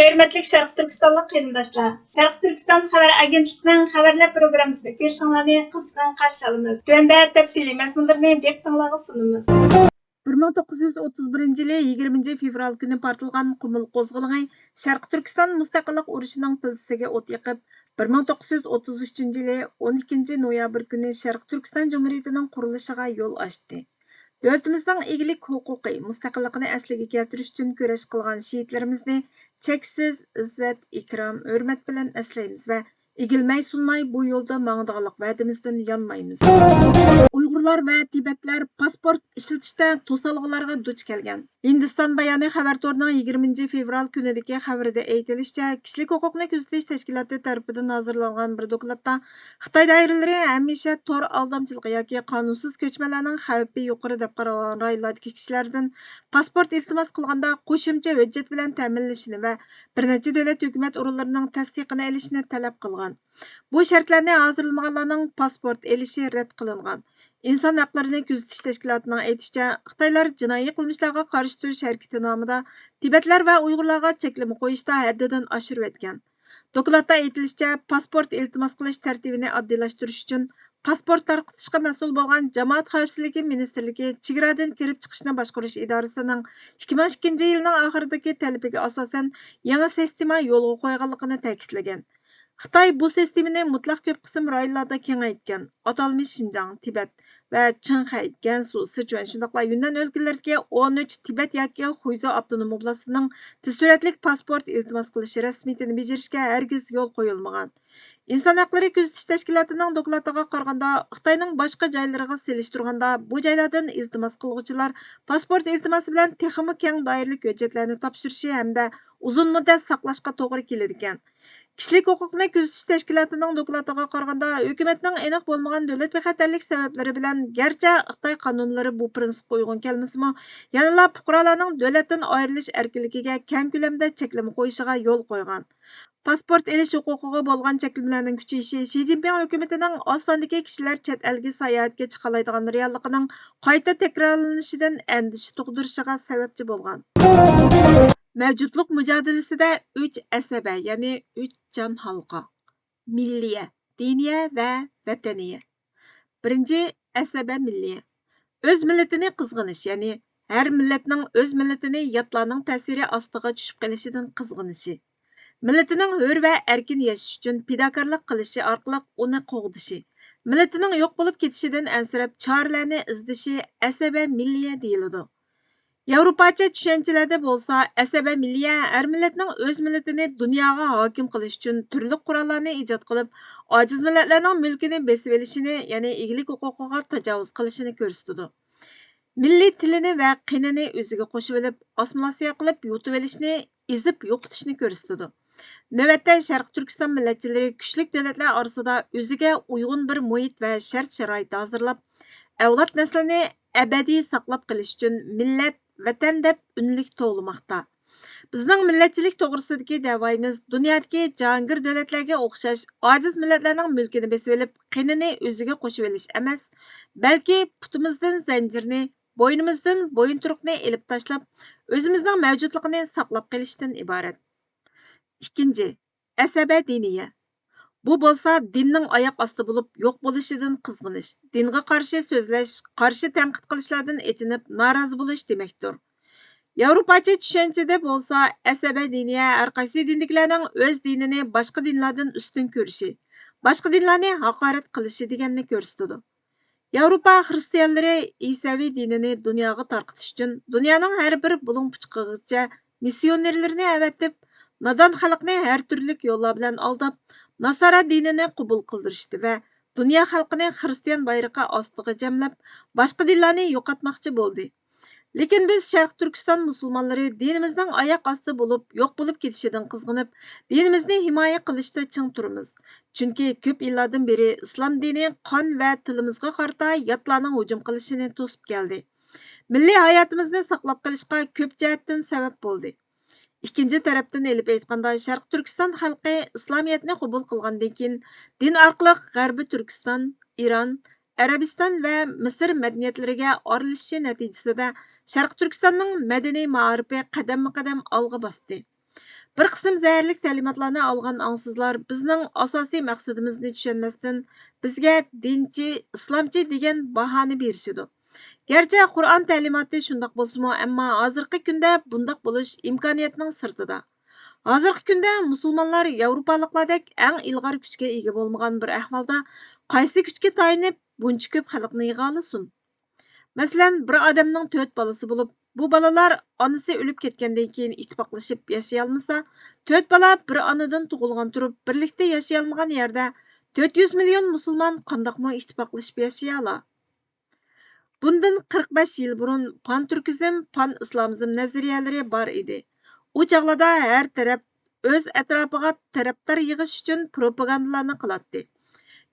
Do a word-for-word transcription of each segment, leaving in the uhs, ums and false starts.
ھۆرمەتلىك شەرقىي تۈركىستانلىق قېرىنداشلار، شەرقىي تۈركىستان خەۋەر ئاگېنتلىقىنىڭ خەۋەرلەر پروگراممىسىدا كۆرۈشۈڭلارنى قىزغىن قارشى ئالىمىز. تۆۋەندە تەپسىلىي مەزمۇنلىرىنى دىققىتىڭلارغا سۇنىمىز. بىر مىڭ توققۇز يۈز ئوتتۇز بىرىنچى يىلى يىگىرمىنچى فېۋرال كۈنى پارتلىغان قۇمۇل قوزغىلىڭى شەرقىي تۈركىستان مۇستەقىللىق ئۇرۇشىنىڭ پىلتىسىگە ئوت يېقىپ، بىر مىڭ توققۇز يۈز ئوتتۇز ئۈچىنچى يىلى ئون ئىككىنچى نويابىر كۈنى شەرقىي تۈركىستان جۇمھۇرىيىتىنىڭ قۇرۇلۇشىغا يول ئاچتى. دۆلىتىمىزنىڭ ئىگىلىك ھوقۇقى، مۇستەقىللىقىنى ئەسلىگە كەلتۈرۈش ئۈچۈن كۈرەش قىلغان شېھىتلىرىمىزنى چەكسىز ئىززەت، ئىكرام، ھۆرمەت بىلەن ئەسلەيمىز ۋە ئېگىلمەي سۇنماي بۇ يولدا ماڭىدىغانلىق ۋەدىمىزدىن يانمايمىز. ئۇيغۇرلار ۋە تىبەتلەر پاسپورت ئىشلىتىشتە توسالغۇلارغا دۇچ كەلگەن. ھىندىستان بايانى خەۋەر تورىنىڭ يىگىرمىنچى فېۋرال كۈنىدىكى خەۋىرىدە ئېيتىلىشىچە، كىشىلىك ھوقۇقنى كۆزىتىش تەشكىلاتى تەرىپىدىن ھازىرلانغان بىر دوكلاتتا خىتاي دائىرىلىرى ھەمىشە تور ئالدامچىلىقى ياكى قانۇنسىز كۆچمەنلەرنىڭ خەۋپى يۇقىرى دەپ قارالغان رايونلاردىكى كىشىلەردىن پاسپورت ئىلتىماس قىلغاندا قوشۇمچە ھۆججەت بىلەن تەمىنلىشىنى ۋە بىر نەچچە دۆلەت ھۆكۈمەت ئورۇنلىرىنىڭ تەستىقىنى ئېلىشنى تەلەپ قىلغان. بۇ شەرتلەرنى ھازىرلىمىغانلارنىڭ پاسپورت ئېلىشى رەت قىلىنغان. ئىنسان ھەقلىرىنى كۆزىتىش تەشكىلاتىنىڭ ئېيتىشىچە، خىتايلار جىنايى قىلمىشلارغا قارشى تۇرۇش ھەرىكىتى نامىدا تىبەتلەر ۋە ئۇيغۇرلارغا چەكلىمە قويۇشتا ھەددىدىن ئاشۇرۇۋەتكەن. دوكلاتتا ئېيتىلىشىچە، پاسپورت ئىلتىماس قىلىش تەرتىپىنى ئاددىيلاشتۇرۇش ئۈچۈن، پاسپورت تارقىتىشقا مەسئۇل بولغان جامائەت خەۋپسىزلىكى مىنىستىرلىكى چېگرادىن كىرىپ چىقىشنى باشقۇرۇش ئىدارىسىنىڭ ئىككى مىڭ ئىككىنچى يىلنىڭ ئاخىرىدىكى تەلىپىگە ئاساسەن، يېڭى سىستېما يولغا قويغانلىقىنى تەكىتلىگەن. خىتاي بۇ سىستېمىنى مۇتلەق كۆپ قىسىم رايونلاردا كېڭەيتكەن. ئاتالمىش شىنجاڭ، تىبەت ۋە چىڭخەي، گەنسۇ، سىچۈەن، شۇنداقلا يۈننەن ئۆلكىلىرىدىكى ئون ئۈچ تىبەت ياكى خۇيزۇ ئاپتونوم ئوبلاستىنىڭ تېز سۈرئەتلىك پاسپورت ئىلتىماس قىلىش رەسمىيىتىنى بېجىرىشكە ھەرگىز يول قويۇلمىغان. ئىنسان ھەقلىرى كۆزىتىش تەشكىلاتىنىڭ دوكلاتىغا قارىغاندا، خىتاينىڭ باشقا جايلىرىغا سېلىشتۇرغاندا، بۇ جايلاردىن ئىلتىماس قىلغۇچىلار پاسپورت ئىلتىماسى بىلەن تېخىمۇ كەڭ دائىرىلىك ھۆججەتلەرنى تاپشۇرۇشى ھەمدە ئۇزۇن مۇددەت ساقلاشقا توغرا كېلىدىكەن. كىشىلىك ھوقۇقنى كۆزىتىش تەشكىلاتىنىڭ دوكلاتىغا قارىغاندا، ھۆكۈمەتنىڭ ئېنىق بولمىغان دۆلەت بىخەتەرلىك سەۋەبلىرى بىلەن، گەرچە خىتاي قانۇنلىرى بۇ پىرىنسىپقا ئۇيغۇن كەلمىسىمۇ، يەنىلا پۇقرالارنىڭ دۆلەتتىن ئايرىلىش ئەركىنلىكىگە كەڭ كۆلەمدە چەكلىمە قويۇشىغا يول قويغان. پاسپورت ئېلىش ھوقۇقىغا بولغان چەكلىمىلەرنىڭ كۈچىيىشى شى جىنپىڭ ھۆكۈمىتىنىڭ ئاز ساندىكى كىشىلەر چەت ئەلگە ساياھەتكە چىقالايدىغان رېئاللىقىنىڭ قايتا تەكرارلىنىشىدىن ئەندىشە تۇغدۇرۇشىغا سەۋەبچى بولغان. مەۋجۇتلۇق مۇجادىلىسىدە ئۈچ ئەسەبە، يەنى ئۈچ جان ھالقا: مىللىيە، دىنىيە ۋە ۋەتەنىيە. بىرىنچى، ئەسەبە مىللىيە. ئۆز مىللىتىنى قىزغىنىش، يەنى ھەر مىللەتنىڭ ئۆز مىللىتىنى ياتلارنىڭ تەسىرى ئاستىغا چۈشۈپ قېلىشىدىن قىزغىنىشى، مىللىتىنىڭ ھۆر ۋە ئەركىن ياشىشى ئۈچۈن پىداكارلىق قىلىشى ئارقىلىق ئۇنى قوغدىشى، مىللىتىنىڭ يوق بولۇپ كېتىشىدىن ئەنسىرەپ چارىلەرنى ئىزدىشى ئەسەبە مىللىيە دېيىلىدۇ. ياۋروپاچە چۈشەنچىلەردە بولسا، ئەسەبە مىللىيە ھەر مىللەتنىڭ ئۆز مىللىتىنى دۇنياغا ھاكىم قىلىش ئۈچۈن تۈرلۈك قوراللارنى ئىجاد قىلىپ، ئاجىز مىللەتلەرنىڭ مۈلكىنى بېسىۋېلىشىنى، يەنى ئىگىلىك ھوقۇقىغا تاجاۋۇز قىلىشىنى كۆرسىتىدۇ. مىللىي تىلىنى ۋە قېنىنى ئۆزىگە قوشۇۋېلىپ، ئاسسىمىلياتسىيە قىلىپ يۇتۇۋېلىشنى، ئېزىپ يوقىتىشنى كۆرسىتىدۇ. نۆۋەتتە شەرقىي تۈركىستان مىللەتچىلىرى كۈچلۈك دۆلەتلەر ئارىسىدا ئۆزىگە ئۇيغۇن بىر مۇھىت ۋە شەرت-شارائىت ھازىرلاپ، ئەۋلاد نەسلىنى ئەبەدىي ساقلاپ قېلىش ئۈچۈن مىللەت، ۋەتەن دەپ ئۈنلۈك توۋلىماقتا. بىزنىڭ مىللەتچىلىك توغرىسىدىكى دەۋايىمىز دۇنيادىكى جاھانگىر دۆلەتلەرگە ئوخشاش ئاجىز مىللەتلەرنىڭ مۈلكىنى بېسىۋېلىپ، قېنىنى ئۆزىگە قوشۇۋېلىش ئەمەس، بەلكى پۇتىمىزدىن زەنجىرنى، بوينىمىزدىن بويۇنتۇرۇقنى ئېلىپ تاشلاپ، ئۆزىمىزنىڭ مەۋجۇتلۇقىنى ساقلاپ قېلىشتىن ئىبارەت. ئىككىنچى، ئەسەبە دىنىيە. بۇ بولسا دىننىڭ ئاياق ئاستى بولۇپ يوق بولۇشىدىن قىزغىنىش، دىنغا قارشى سۆزلەش، قارشى تەنقىد قىلىشلاردىن ئېچىنىپ نارازى بولۇش دېمەكتۇر. ياۋروپاچە چۈشەنچىدە بولسا ئەسەبە دىنىيە ھەر قايسى دىندىكىلەرنىڭ ئۆز دىنىنى باشقا دىنلاردىن ئۈستۈن كۆرۈشى، باشقا دىنلارنى ھاقارەت قىلىشى دېگەننى كۆرسىتىدۇ. ياۋروپا خىرىستىيانلىرى ئىسەۋى دىنىنى دۇنياغا تارقىتىش ئۈچۈن دۇنيانىڭ ھەر بىر بۇلۇڭ-پۇچىقىغىچە مىسسىيونېرلىرىنى ئەۋەتىپ، نادان خەلقنى ھەر تۈرلۈك يوللار بىلەن ئالداپ، ناسارا دىنىنى قوبۇل قىلدۇرۇشتى ۋە دۇنيا خەلقىنى خىرىستىيان بايرىقى ئاستىغا جەملەپ، باشقا دىنلارنى يوقاتماقچى بولدى. لېكىن بىز شەرقىي تۈركىستان مۇسۇلمانلىرى دىنىمىزنىڭ ئاياق ئاستى بولۇپ، يوق بولۇپ كېتىشىدىن قىزغىنىپ، دىنىمىزنى ھىمايە قىلىشتا چىڭ تۇرىمىز. چۈنكى كۆپ يىللاردىن بېرى ئىسلام دىنى قان ۋە تىلىمىزغا قارىتا ياتلارنىڭ ھۇجۇم قىلىشىنى توسۇپ كەلدى. مىللىي ھاياتىمىزنى ساقلاپ قېلىشقا كۆپ جەھەتتىن سەۋەب بولدى. ئىككىنچى تەرەپتىن ئېلىپ ئېيتقاندا، شەرقىي تۈركىستان خەلقى ئىسلامىيەتنى قوبۇل قىلغاندىن كېيىن، دىن ئارقىلىق غەربىي تۈركىستان، ئىران، ئەرەبىستان ۋە مىسىر مەدەنىيەتلىرىگە ئارىلىشىشى نەتىجىسىدە، شەرقىي تۈركىستاننىڭ مەدەنىي مائارىپى قەدەممۇ قەدەم ئالغا باستى. بىر قىسىم زەھەرلىك تەلىماتلارنى ئالغان ئاڭسىزلار بىزنىڭ ئاساسىي مەقسىتىمىزنى چۈشەنمەستىن، بىزگە دىنچى، ئىسلامچى دېگەن باھانى بېرىشىدۇ. گەرچە قۇرئان تەلىماتى شۇنداق بولسىمۇ، ئەمما ھازىرقى كۈندە بۇنداق بولۇش ئىمكانىيەتنىڭ سىرتىدا. ھازىرقى كۈندە مۇسۇلمانلار ياۋروپالىقلاردەك ئەڭ ئىلغار كۈچكە ئىگە بولمىغان بىر ئەھۋالدا، قايسى كۈچكە تايىنىپ بۇنچە كۆپ خەلقنى يىغالىسۇن؟ مەسىلەن، بىر ئادەمنىڭ تۆت بالىسى بولۇپ، بۇ بالىلار ئانىسى ئۆلۈپ كەتكەندىن كېيىن ئىتتىپاقلىشىپ ياشىيالمىسا، تۆت بالا بىر ئانىدىن تۇغۇلغان تۇرۇپ بىرلىكتە ياشىيالمىغان يەردە تۆت يۈز مىليون مۇسۇلمان قانداقمۇ ئىتتىپاقلىشىپ ياشىيالا؟ بۇندىن قىرىق بەش يىل بۇرۇن پانتۈركىزم، پانئىسلامىزم نەزەرىيەلىرى بار ئىدى. ئۇ چاغلاردا ھەر تەرەپ ئۆز ئەتراپىغا تەرەپدار يىغىش ئۈچۈن پروپاگاندىلارنى قىلاتتى.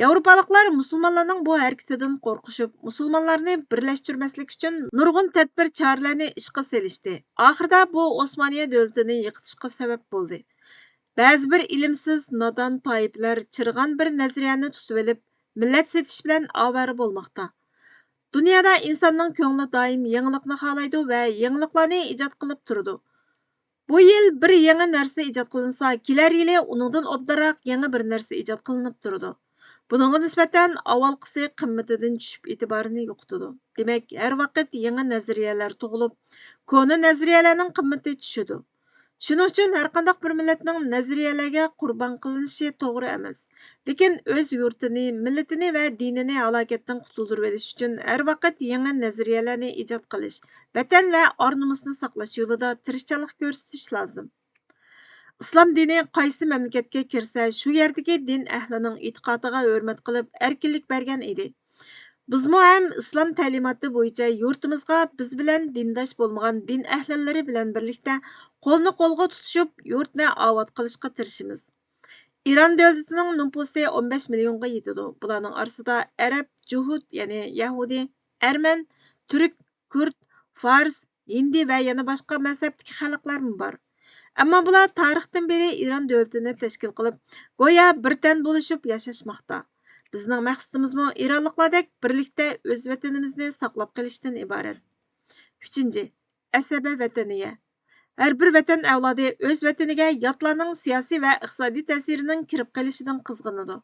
ياۋروپالىقلار مۇسۇلمانلارنىڭ بۇ ھەرىكىتىدىن قورقۇشۇپ، مۇسۇلمانلارنى بىرلەشتۈرمەسلىك ئۈچۈن نۇرغۇن تەدبىر-چارىلەرنى ئىشقا سېلىشتى. ئاخىرىدا بۇ ئوسمانىيە دۆلىتىنى يىقىتىشقا سەۋەب بولدى. بەزى بىر ئىلىمسىز، نادان تائىپىلەر چىرىغان بىر نەزەرىيەنى تۇتۇۋېلىپ، مىللەت سېتىش بىلەن ئاۋارە بولماقتا. دۇنيادا ئىنساننىڭ كۆڭلى دائىم يېڭىلىقنى خالايدۇ ۋە يېڭىلىقلارنى ئىجاد قىلىپ تۇرىدۇ. بۇ يىل بىر يېڭى نەرسە ئىجاد قىلىنسا، كېلەر يىلى ئۇنىڭدىن ئوبدانراق يېڭى بىر نەرسە ئىجاد قىلىنىپ تۇرىدۇ. بۇنىڭغا نىسبەتەن ئاۋۋالقىسى قىممىتىدىن چۈشۈپ، ئېتىبارىنى يوقىتىدۇ. دېمەك، ھەر ۋاقىت يېڭى نەزەرىيەلەر تۇغۇلۇپ، كونا نەزەرىيەلەرنىڭ قىممىتى چۈشىدۇ. شۇنىڭ ئۈچۈن ھەرقانداق بىر مىللەتنىڭ نەزەرىيەلەرگە قۇربان قىلىنىشى توغرا ئەمەس. لېكىن ئۆز يۇرتىنى، مىللىتىنى ۋە دىنىنى ھالاكەتتىن قۇتۇلدۇرۇۋېلىش ئۈچۈن ھەر ۋاقىت يېڭى نەزەرىيەلەرنى ئىجاد قىلىش، ۋەتەن ۋە ئار-نومۇسنى ساقلاش يولىدا تىرىشچانلىق كۆرسىتىش لازىم. ئىسلام دىنى قايسى مەملىكەتكە كىرسە، شۇ يەردىكى دىن ئەھلىنىڭ ئېتىقادىغا ھۆرمەت قىلىپ، ئەركىنلىك بەرگەن ئىدى. بىزمۇ ھەم ئىسلام تەلىماتى بويىچە يۇرتىمىزغا بىز بىلەن دىنداش بولمىغان دىن ئەھلىلىرى بىلەن بىرلىكتە قولنى قولغا تۇتۇشۇپ، يۇرتنى ئاۋات قىلىشقا تىرىشىمىز. ئىران دۆلىتىنىڭ نوپۇسى ئون بەش مىليونغا يېتىدۇ. بۇلارنىڭ ئارىسىدا ئەرەب، جۇھۇت، يەنى يەھۇدىي، ئەرمەن، تۈرك، كۇرد، فارس، ھىندى ۋە يەنە باشقا مەزھەپتىكى خەلقلەرمۇ بار. ئەمما بۇلار تارىختىن بېرى ئىران دۆلىتىنى تەشكىل قىلىپ، گويا بىر تەن بولۇشۇپ ياشاشماقتا. بىزنىڭ مەقسىتىمىزمۇ ئىرانلىقلاردەك بىرلىكتە ئۆز ۋەتىنىمىزنى ساقلاپ قېلىشتىن ئىبارەت. ئۈچىنچى، ئەسەبە ۋەتەنىيە. ھەر بىر ۋەتەن ئەۋلادى ئۆز ۋەتىنىگە ياتلارنىڭ سىياسىي ۋە ئىقتىسادىي تەسىرىنىڭ كىرىپ قېلىشىدىن قىزغىنىدۇ.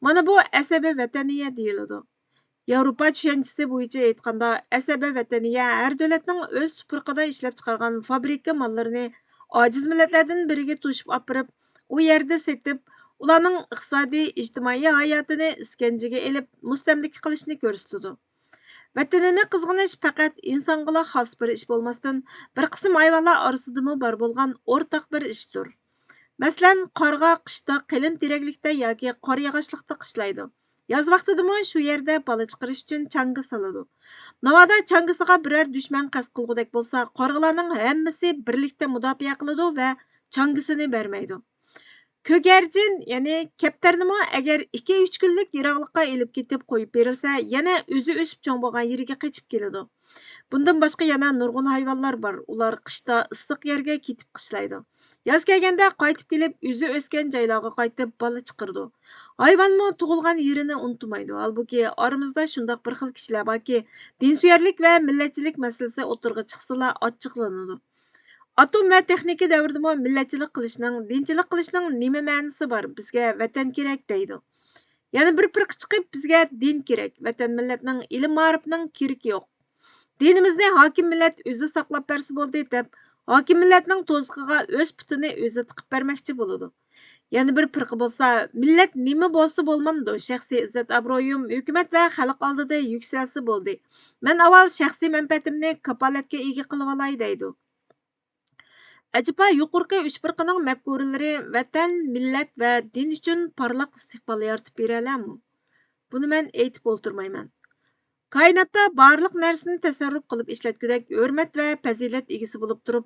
مانا بۇ ئەسەبە ۋەتەنىيە دېيىلىدۇ. ياۋروپا چۈشەنچىسى بويىچە ئېيتقاندا، ئەسەبە ۋەتەنىيە ھەر دۆلەتنىڭ ئۆز تۇپرىقىدا ئىشلەپچىقارغان فابرىكا ماللىرىنى ئاجىز مىللەتلەردىن بىرىگە توشۇپ ئاپىرىپ، ئۇ يەردە سېتىپ، ئۇلارنىڭ ئىقتىسادىي، ئىجتىمائىي ھاياتىنى ئىسكەنجىگە ئېلىپ، مۇستەملىكە قىلىشنى كۆرسىتىدۇ. ۋەتىنىنى قىزغىنىش پەقەت ئىنسانغىلا خاس بىر ئىش بولماستىن، بىر قىسىم ھايۋانلار ئارىسىدىمۇ بار بولغان ئورتاق بىر ئىشتۇر. مەسىلەن، قارغا قىشتا قېلىن تېرەكلىكتە ياكى قار ياغاچلىقتا قىشلايدۇ. ياز ۋاقتىدىمۇ شۇ يەردە بالا چىقىرىش ئۈچۈن چاڭگا سالىدۇ. ناۋادا چاڭگىسىغا بىرەر دۈشمەن قەست قىلغۇدەك بولسا، قارغىلارنىڭ ھەممىسى بىرلىكتە مۇداپىئە قىلىدۇ ۋە چاڭگىسىنى بەرمەيدۇ. كۆگەرجىن، يەنى كەپتەرنىمۇ ئەگەر ئىككى-ئۈچ كۈنلۈك يىراقلىققا ئېلىپ كېتىپ قويۇپ بېرىلسە، يەنە ئۆزى ئۆسۈپ چوڭ بولغان يېرىگە قېچىپ كېلىدۇ. بۇندىن باشقا يەنە نۇرغۇن ھايۋانلار بار. ئۇلار قىشتا ئىسسىق يەرگە كېتىپ قىشلايدۇ. ياز كەلگەندە قايتىپ كېلىپ، ئۆزى ئۆسكەن جايلارغا قايتىپ بالا چىقىرىدۇ. ھايۋانمۇ تۇغۇلغان يېرىنى ئۇنتۇمايدۇ. ھالبۇكى، ئارىمىزدا شۇنداق بىر خىل كىشىلەر باركى، دىنسۆيەرلىك ۋە مىللەتچىلىك مەسىلىسى ئوتتۇرىغا چىقسىلا ئاچچىقلىنىدۇ. ئاتوم ۋە تېخنىكا دەۋرىدىمۇ مىللەتچىلىك قىلىشنىڭ، دىنچىلىق قىلىشنىڭ نېمە مەنىسى بار؟ بىزگە ۋەتەن كېرەك دەيدۇ. يەنە بىر پىرقە چىقىپ، بىزگە دىن كېرەك، ۋەتەن مىللەتنىڭ، ئىلىم مائارىپنىڭ كېرىكى يوق. دىنىمىزنى ھاكىم مىللەت ئۆزى ساقلاپ بەرسە بولدى دەپ، ھاكىم مىللەتنىڭ توزىقىغا ئۆز پۇتىنى ئۆزى تىقىپ بەرمەكچى بولىدۇ. يەنە بىر پىرقە بولسا، مىللەت نېمە بولسا بولمامدۇ، شەخسىي ئىززەت-ئابرۇيۇم ھۆكۈمەت ۋە خەلق ئالدىدا يۈكسەلسە بولدى. مەن ئاۋۋال شەخسىي مەنپەئەتىمنى كاپالەتكە ئىگە قىلىۋالاي دەيدۇ. ئەجەبا يۇقىرىقى ئۈچ پىرقىنىڭ مەپكۇرىلىرى ۋەتەن، مىللەت ۋە دىن ئۈچۈن پارلاق ئىستىقبال يارىتىپ بېرەلەرمۇ؟ بۇنى مەن ئېيتىپ ئولتۇرمايمەن. كائىناتتا بارلىق نەرسىنى تەسەررۇپ قىلىپ ئىشلەتكۈدەك ھۆرمەت ۋە پەزىلەت ئىگىسى بولۇپ تۇرۇپ،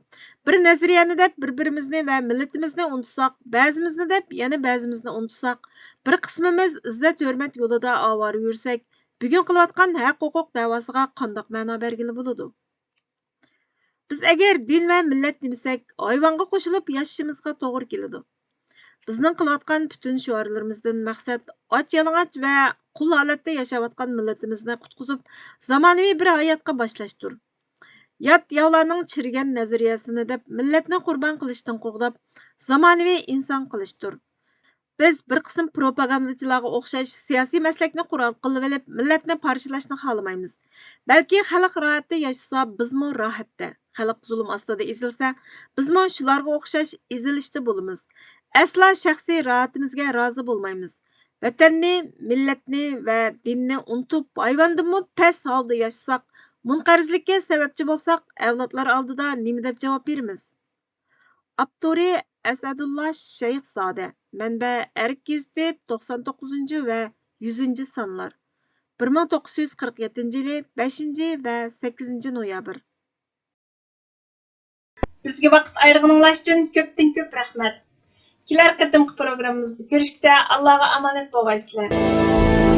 بىر نەزەرىيەنى دەپ بىر-بىرىمىزنى ۋە مىللىتىمىزنى ئۇنتۇساق، بەزىمىزنى دەپ يەنە بەزىمىزنى ئۇنتۇساق، بىر قىسمىمىز ئىززەت-ھۆرمەت يولىدا ئاۋارە يۈرسەك، بۈگۈن قىلىۋاتقان ھەق-ھوقۇق دەۋاسىغا قانداق مەنا بەرگىلى بولىدۇ؟ بىز ئەگەر دىن ۋە مىللەت دېمىسەك، ھايۋانغا قوشۇلۇپ ياشىشىمىزغا توغرا كېلىدۇ. بىزنىڭ قىلىۋاتقان پۈتۈن شوئارلىرىمىزدىن مەقسەت ئاچ-يالىڭاچ ۋە قۇل ھالەتتە ياشاۋاتقان مىللىتىمىزنى قۇتقۇزۇپ، زامانىۋى بىر ھاياتقا باشلاشتۇر. يات ياۋلارنىڭ چىرىگەن نەزەرىيەسىنى دەپ، مىللەتنى قۇربان قىلىشتىن قوغداپ، زامانىۋى ئىنسان قىلىشتۇر. بىز بىر قىسىم پروپاگاندىچىلارغا ئوخشاش سىياسىي مەسلەكنى قورال قىلىۋېلىپ، مىللەتنى پارچىلاشنى خالىمايمىز. بەلكى خەلق راھەتتە ياشىسا، بىزمۇ راھەتتە. خەلق زۇلۇم ئاستىدا ئېزىلسە، بىزمۇ شۇلارغا ئوخشاش ئېزىلىشتا بولىمىز. ئەسلا شەخسىي راھىتىمىزگە رازى بولمايمىز. ۋەتەننى، مىللەتنى ۋە دىننى ئۇنتۇپ، ھايۋاندىنمۇ پەس ھالدا ياشىساق، مۇنقەرزلىككە سەۋەبچى بولساق، ئەۋلادلار ئالدىدا نېمە دەپ جاۋاب بېرىمىز؟ ئاپتورى: ئەسەدۇللا شەيخزادە. مەنبە: ئەرك گېزىتى، توقسان توققۇزىنچى ۋە يۈزىنچى سانلار. بىر مىڭ توققۇز يۈز قىرىق يەتتىنچى يىلى بەشىنچى ۋە سەككىزىنچى نويابىر. بىزگە ۋاقىت ئايرىغىنىڭلار ئۈچۈن كۆپتىن كۆپ رەھمەت. كېلەر قېتىمقى پروگراممىمىزدا كۆرۈشكىچە ئاللاغا ئامانەت بولغايسىلەر.